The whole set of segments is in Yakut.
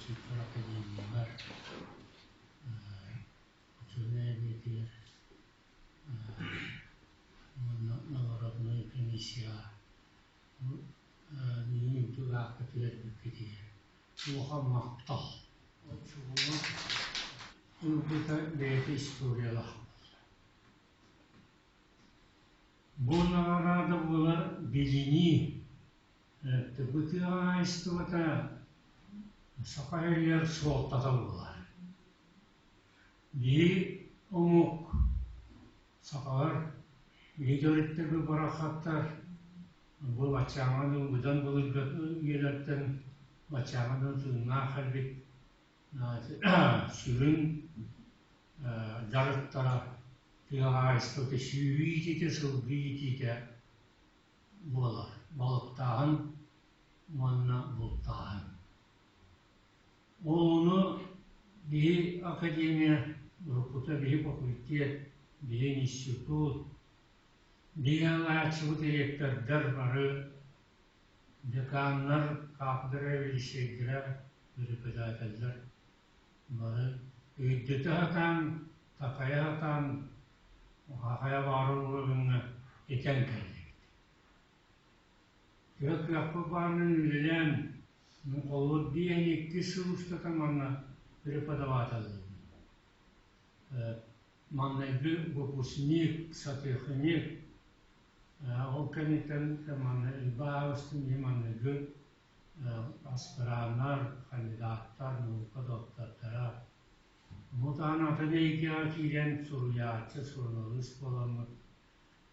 институппар, академиябар, учуонай эбиэтигэр уонна нагородной комиссияҕа билим үрдүк аакка түһэрбиккитигэр улахан махтал. Оччоҕуна ылбыта бэйэтэ историялаах буолла. Бу наҕараада буолар билинии бу тыа хаһаайыстыбата саха сиригэр суолтата буолар. Биһи омук сахалар биһи төрүттэрбит барахсаттар бу баччааҥҥа дылы быдан былыргы үйэлэртэн баччааҥҥа дылы тыыннаах кэлбит сүрүн дьарыктара тыа хаһаайыстыбата сүөһү иитиитэ, сылгы иитиитэ буолар. Балыктааһын уонна бултааһын. Ону биһи академия, уруккута биһи факультет, биһи институт, биһи анааччыбыт ректордар бары деканнар, кафедра лиссиэйдэрэ, преподавателлэр бары өйдөтө сатаан, такайа сатаан, хайа баҕарар уровеҥҥа этэн кэллибит. Төһө кыахпыт баарынан үлэлээн, мин холобур биэһин икки сыл устата манна преподавателлиибин. Маҥнайгы выпускник, сотехник, ол кэнниттэн манна Илбаабыстын иһин маҥнайгы аспираннар, кандидаттар, наука доктордара. Бу таһынан атын эйгэҕэ киирэн суруйааччы, суруналыыс буоламмыт.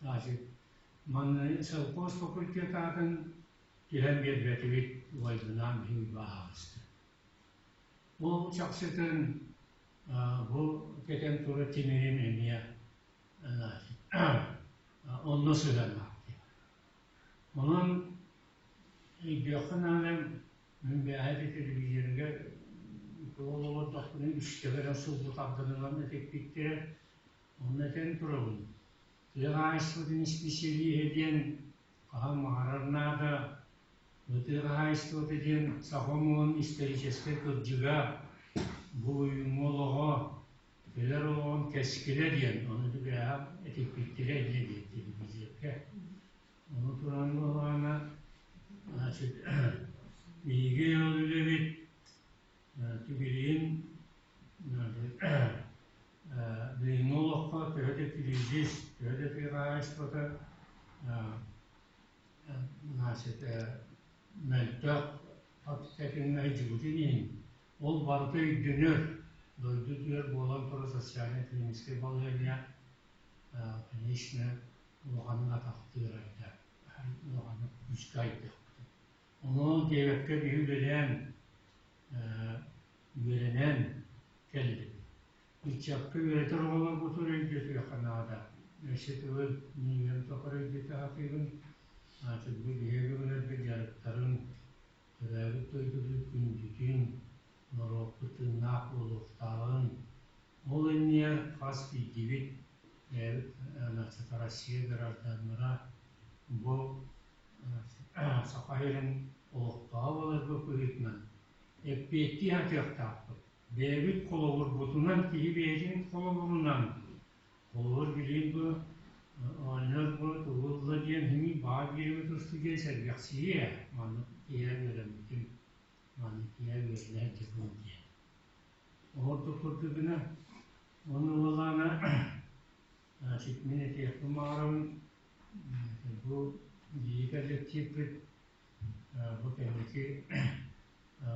Значит, манна совхоз факультет аатын түһэн биэрбэтибит, убайбынаан биһи Уйбааһабыстын. Ол чахчытын бу кэтэн турар тимирим эмиэ значит, онно сыһыаннаах диэн. Онон өйдүөххэ наада, мин бэҕэһээ да телевизорга олордохпуна үстэ кэлэн сылгы тардынынан этиппиттэрэ. Онно этэн турабын, тыа хаһаайыстыбатын исписэлииһэ диэн хаһан баҕарар наада. Тыа хаһаайыстыбата диэн саха омугун историческай кырдьыга, бу уйуҥҥу олоҕо, кэлэр олоҕун кэскилэ диэн, ону бэҕэһээ этиппиттэрэ инньэ диэн телевизорга. Ону туран буоллаҕына, значит, биһиги ол үлэбит түгүрүйүн билиҥҥи олоххо төһө да кризис, төһө да тыа хаһаайыстыбата значит, мөлтөх тэтимҥэ иһин ол барыта өйдөнөр, дойду үрдүгэр буолан турар социальнай-экономическай балаһыанньа, конечно, улаханнык атахтыыр айда, улаханнык күүскэ айдыахпыт. Ону диэбэккэ биһи үлэлээн, үөрэнэн кэллибит. Ыччакка үөрэтэр оҕолорбутун өйдөтүөххэ наада. Өссө төгүл миигин тухары өйдөтө сатыыбын. Бу биһиги өбүгэлэрбит дьарыктарын, төрөөбүт дойдубут күндүтүн, норуоппут тыыннаах буолуохтааҕын, ол иннигэр хас биирдиибит бэйэбит Россия гражданнара бу Саха сирин олохтооҕо буоларбыт быһыытынан эппиэттии сатыахтаахпыт. Бэйэбит холобурбутунан, киһи бэйэтин холобурунан, холобур билигин бу оҕонньор бу тугу ылла диэн иһин баҕа биэрэбит усту диэн сэргэхсийиэ, маннык киһи үөрэммитим, маннык киһи үөрэнэр дьыбын диэн. Ордук курдугуна, ону буоллаҕына, значит, мин этиэхпин баҕарабын, бу биһиги коллективпыт бу кэнники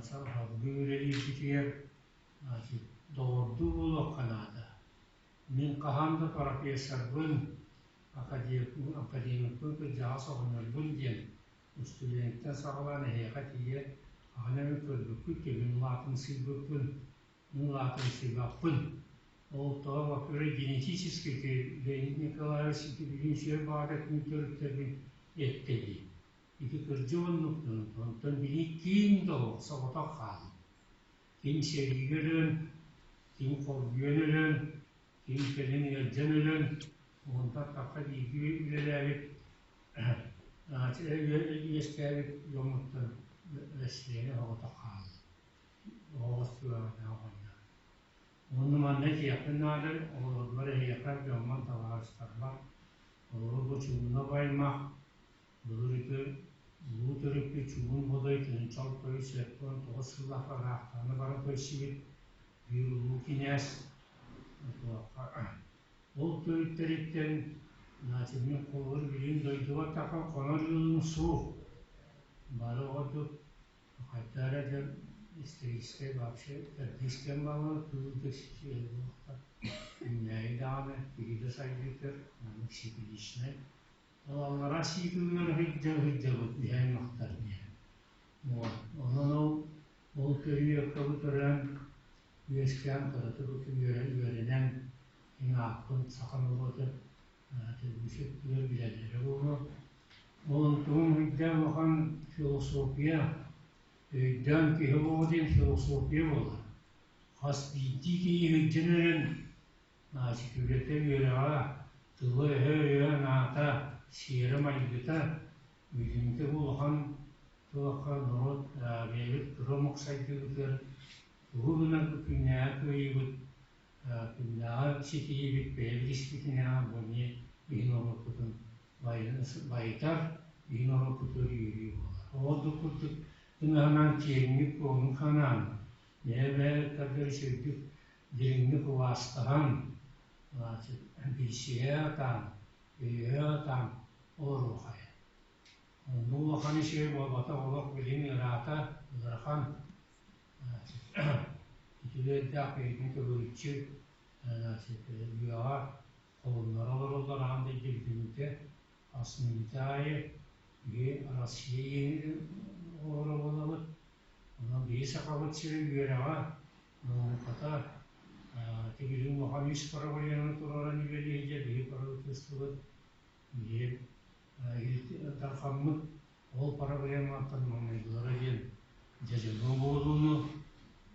салгыы үлэлиирбитигэр доҕордуу буолуохха наада. Мин хаһан да профессорбын, академикпын, кырдьаҕас оҕонньорбун диэн устудьуонтан саҕалаан эһиэхэ тиийэ хаһан эмэ көрбүккүт төбүн улаатымсыйбыппын, мин улаатымсыйбаппын. Ол тоҕо во-первых, генетически Леонид Николаевич ити билин сүөр баҕата күн төрүттэрбин эттэ дии. Ити кырдьык оннуктун, онтон били киин да олох соҕотох хаалла. Ким сэриигэ өлөн, ким хоргуйан өлөн, ким кэлин ыалдьан өлөн, уонтан тахса бииргэ үлэлээбит үөскээбит дьоммуттан Россияны соҕотох хаалла. Маны этиэхпин наада, оҕолорбор эһиэхэ, дьоммор, табаарыстарбар, олору бу Чугунов аймах былыр үтүө улуу төрүппүт Чугун Бодой тыһыынча 69 сыллаах ыраахтааҕыны баран көрсүбүт биир улуу кинээс. Ол төрүттэриттэн значит, мин холобур билигин дойдубар тахсан хонор ыалым суох. Бары ордук хайдах эрэ дьон историческай вообще төрдүс кэм баҕалар кыыл да буолуохтар. Үүнээйи даҕаны киһи да сайдыытыгар маннык цикличнай. Ол аллараа сиикилигэр сылдьа сылдьабыт биһи аймахтар диэн. Вот. Онон ол көрүөххэ төрөөн үөскээн кыратык үөрэнэн мин ааппын саха норуота үгүс өттүгэр билэллэрэ буолуо. Ол онтугум өйдөөн улахан философия, өйдөөн киһи олоҕо диэн философия буолар. Хас биирдии киһи сылдьан эрэн сүтүрэтэ үөрэҕэ, тыла-өһө өйө-санаата, сиэрэ-майгыта билиҥҥитэ бу улахан туохха норуот бэйэбит кыра омук сайдыыбытыгар тугу гынарбыт күннээҕи кыайыыбыт, күннээҕи ситиһиибит бэйэбит испитинээҕи бу эмиэ биһиги норуоппутун байытар, биһиги норуоппутугар үөрүү буолар. Ол курдук тыҥаһынан киэҥник куоҥнук санаан, бэйэ-бэйэ үчүгэйдик дириҥник убаастаһан, билсиһэ сатаан, өйөһө сатаан олоруоххайа. Онно улахан үчүгэй буолбатах олох билигин ыраата, ыарахан. Үтүлүөрдээх бэйэтин төгүрүччү үөҕэ холуннара олороллор аан дойду бүтүннүүтэ хас мүнүүтэ аайы биһи Россия иэнигэр олоро буолабыт. Онон биһи Сахабыт сирин үөрэҕэ, науката тигилин улахан үс проблеманы туруоран үлэлии сылдьар биһи правительствобыт биһи Дархаммыт ол проблематтан маҥнайгылара диэн дьадьаҥы буолууну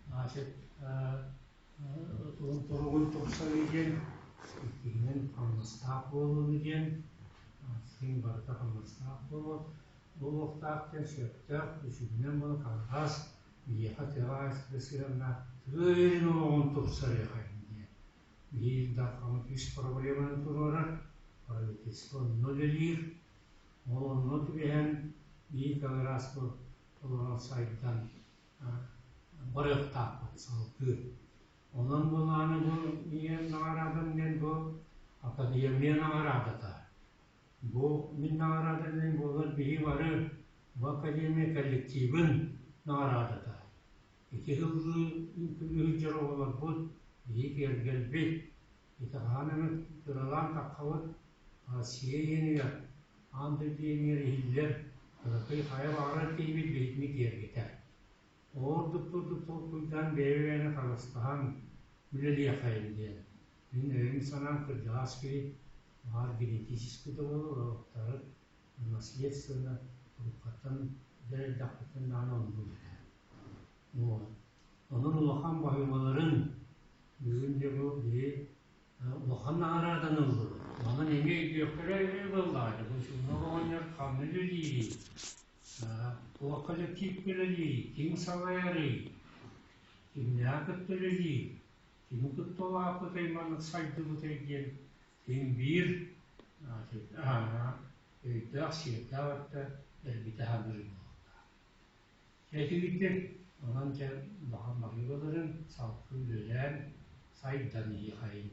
значит туругун тупсарыы диэн, иккиһинэн хамнастаах буолууну диэн, син барыта хамнастаах буолуохтаах диэн сөптөөх үсүһүнэн буолан араас биһиэхэ тыаҕа сыһыаннаах тыа иһин олоҕун тупсарыахайын диэн биир Дархаммыт үс проблеманы туруорар, правительство онно үлэлиир, ол онно түбэһэн биир как раз бу олорон сайдан барыахтаахпыт салгыы. Онон былааны бу ийэ наҕараадам диэн бу академия наҕараадата. Бу мин наҕараадам диэн буолар биһи бары бу академия коллективын наҕараадата. Ити сыллыы үҥкүүлүү сылдьар оҕолорбут, биһи киэргэлбит, ити хаһан эмит кыралаан таххабыт Россия иэнигэр, аан дойду иэнигэр иһиллэр кыракый хайа баҕарар киһибит биһигини киэргэтэр. Ордук курдук толкуйдаан бэйэ-бэйэни харыстаһан үлэлиэхэйин диэн. Мин өйүм-санаам кырдьаҕас киһи, баҕар генетически да буолуо, уруоктары наследственно уруккаттан эдэр эрдэхпиттэн даҕаны оннук этэ. Вот. Онон улахан баһыыбаларын бүгүн дьэ бу биһи улахан наҕарааданы ыллыбыт. Онон эмиэ өйдүөхтэрэ буоллаҕа бу Чугунов оҕонньор ханна үлэлиирий, туох коллективка үлэлиирий, ким салайарый, кимнээх кытта үлэлиир, кими кытта улааппытай, маннык сайдыбытай диэн син биир өйдөөх, сиэрдээх өттө элбитэ саныыр буолуохтаах. Этигитик, онон дьэ улахан баһыыбаларын салгыы үлэлээн сайдан иһиэхэйин.